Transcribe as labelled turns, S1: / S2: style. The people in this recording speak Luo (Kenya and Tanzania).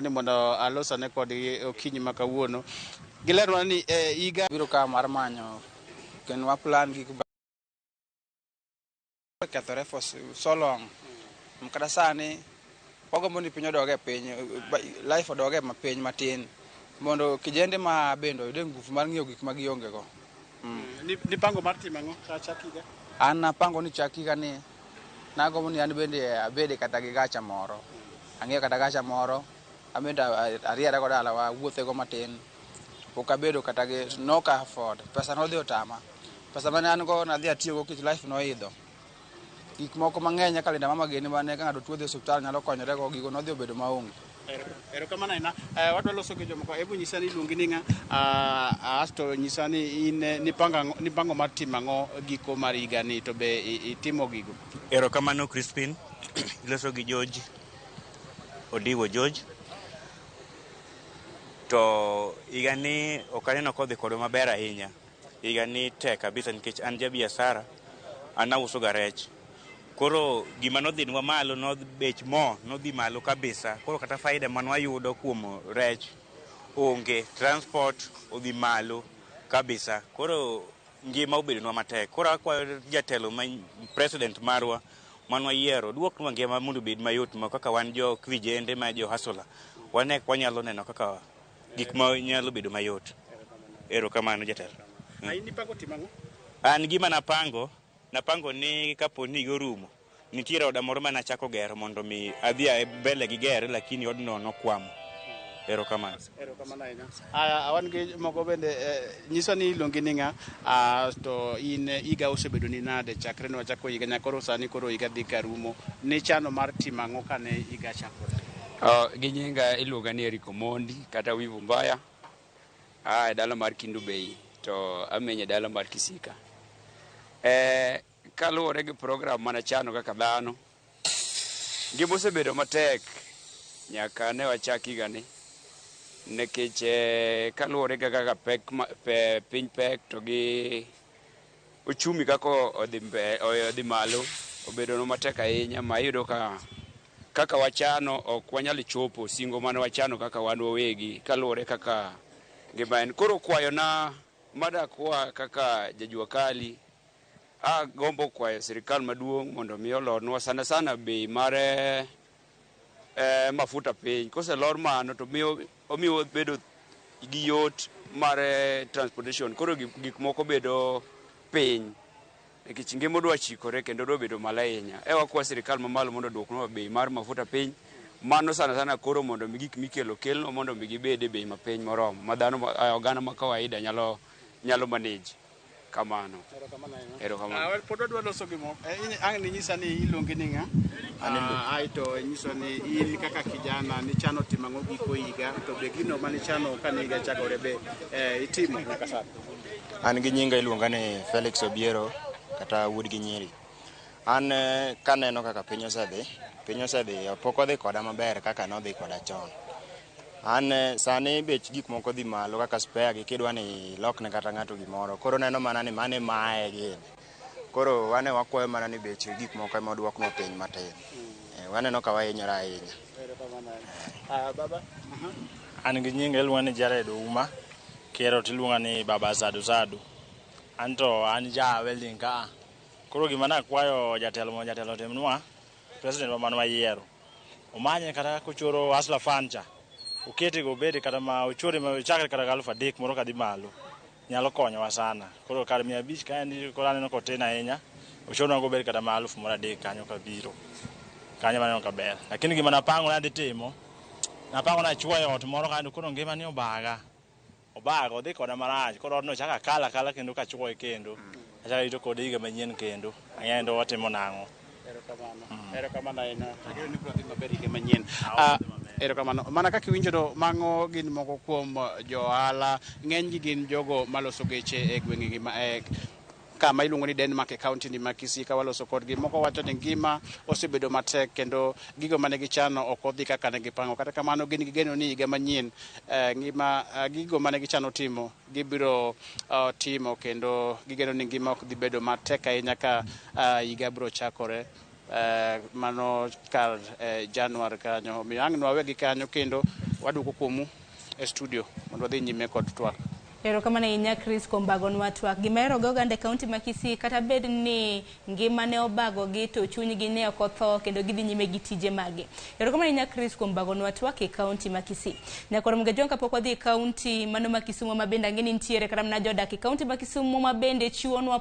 S1: Ni mondo alosane kodgi okinyi ma kawuono. Gilerwa ni higa
S2: biro ka mar manyo kendo wa plan gik kethore for so long. Kata sani wagombo ni piny odog e piny, life odog e piny matin mondo kijende ma bende oyude nguvu mar ng'iewo gik ma gionge go.
S1: Nipango mar timo ang'o ka chak higa?
S2: An napango ni chak higa ni nagombo ni an bende abede kata gi gacha moro. Ang'iew kata gacha moro, an bende ariera go dalawa awuothe go matin. Pok abedo kata gi nok afford. Pesa nodhi otama. Pesa mane an go nadhi atiyogo nikech life noidho. Gik moko mang'eny kaka linda mama gini mane ka ng'ato tuo dhi e osiptal nyalo konyore go, gigo nodhi obedo maonge.
S1: Erokamano ahinya. Wadwa loso gi jomoko. Hebu nyisa ni iluongi ni ng'a? Asto nyisa ni in nipango mar timo ang'o giko mar higa ni to be itimo gigo?
S3: Erokamano Crispin. Iloso gi George Odiwo George. To higa ni ok aneno kodhi kodwa maber ahinya. Higa ni tek kabisa nikech an ja biashara, an auso ga rech. Koro gima nodhinwa malo, no bech mo nodhi malo kabisa. Koro kata faida mane wayudo kuom rech onge. Transport odhi malo kabisa. Koro ngima obedonwa matek. Koro akwayo jatelo ma president marwa mane wayiero duoknwa ngima mondo obed mayot ma kaka wan jo vijende ma jo hustler. Wane wanyalo neno kaka gik ma nyalo bedo mayot. Erokamano jatelo.
S1: In nipango timo ang'o?
S3: An gima napango, napango ni kapo ni higa orumo, nitiere oda moro mane achako gero mondo mi adhi mbele gi gere, lakini odno nokwamo. Erokamano.
S1: Erokamano ahinya. Aya, wan gi moko bende nyiswa ni iluongi ni ng'a? To in higa osebedo ni nade chakre ne wachako higa nyaka koro sani koro higa dhi ka rumo. Nichano mar timo ang'o kane higa chakore?
S4: Gi nyinga iluonga ni Eric Omondi kata Wivu Mbaya. Aa e dala mar Kendu Bay to amenyo e dala mar Kisika. Kaluwore gi program manachano kaka dhano, ngima osebedo matek nyaka ne wachak higani nikech kaluwore gi kaka pek piny pek to gi uchumi kaka odhi malo obedo matek ahinya ma iyudo ka kaka wachano ok wanyal chopo singo mane wachano kaka wan wawegi kaluwore kaka ngima en. Koro kwayona madakwa kaka jajua kali, agombo kwayo sirikal maduong' mondo mi olornwa sana sana bei mar mafuta piny. Koselor mano to miyo omiyo bedo gi yot mar transportation. Koro gik moko bedo piny nikech ngima odwa chikore kendo odwa bedo malo ahinya. E wakwa sirikal mamalo mondo oduoknwa bei mar mafuta piny. Mano sana sana koro mondo mi gik mikelo kelnwa mondo mi gibed e bei mapiny moromo ma dhano oganda ma kawaida nyalo manage. Kamano. Erokamano.
S1: Pod wadwa loso gimoro. Ang' ninyisa ni iluongi ni ng'a? Aeto inyiswa ni in kaka kijana nichano timo ang'o giko higa to be gino manichano kane higa chakore be itimo nyaka sani?
S5: An gi nyinga iluonga ni Felix Obiero kata wuod gi nyiri. An kaneno kaka piny osedhi, piny osedhi pok odhi koda maber kaka nodhi koda chon. An sani bech gik moko dhi malo kaka spare gi kidwa ni ilokne kata ng'ato gimoro. Koro neno mana ni mane mae gini. Koro wane wakwayo mana ni bech gik moko ema oduoknwa piny matin. Waneno ka wahinyore ahinya.
S1: Baba?
S6: An gi nyinga iluonga ni Jared Ouma, kihero tiluonga ni Baba Sadu Sadu. Anto an ja welding ka. Koro gima nakwayo jatelo mondo jatelo otimnwa, president wa mane wayiero. Omanye kata kochoro Hustler Fund cha. Okete go obed kata ma ochore ma ochakre kata 3,000 moro kadhi malo. Nyalo konyowa sana. Koro kar 500 kaendi koro aneno kotin ahinya. Ochornwa go obed kata ma 3,000 kanyo kabiro. Kanyo maneno kaber. Lakini gima napango nadhi timo, napango nachuoyo ot moro kanyo koro ngima ni obaga. Obaga odhi koda marach. Koro odno chako akalo akala kendo kachuoye kendo. Achako arito kode higa manyien kendo. Ang'eyo ni watimo nang'o.
S1: Erokamano. Erokamano ahinya. Ageno ni biro dhi maber higa manyien. Erokamano. Mana kaka iwinjo to mago gin moko kuom jo ohala. Ng'enygi gin jogo maloso geche e gwenge gi ma kama iluongo ni Denmark e county ni ma Kisii ka waloso kodgi. Moko wacho ni ngima osebedo matek kendo gigo mane gichano ok odhi kaka ne gipango. Kata kamano gin gi geno ni higa manyien ngima gigo mane gichano timo gibiro timo kendo gigeno ni ngima ok dhi bedo matek ahinya ka higa biro chakore. Mano kar Januar kanyo. Omiyo ang' nwawe gi kanyo kendo Waduoko kuomu e studio mondo wadhi nyime kod twak.
S7: Erokamano ahinya Chris kuom bagonwa twak. Gima ahero gi oganda e kaunti ma Kisii kata bed ni ngima ne obagogi to chunygi ne ok otho kendo gidhi nyime gi tije magi. Erokamano ahinya Chris kuom bagonwa twak e kaunti ma Kisii. Nyakoro Mgejong kapok wadhi e kaunti mano ma Kisumu ma bende ang'e ni nitiere kata mana jodak e kaunti ma Kisumu ma bende chiwonwa.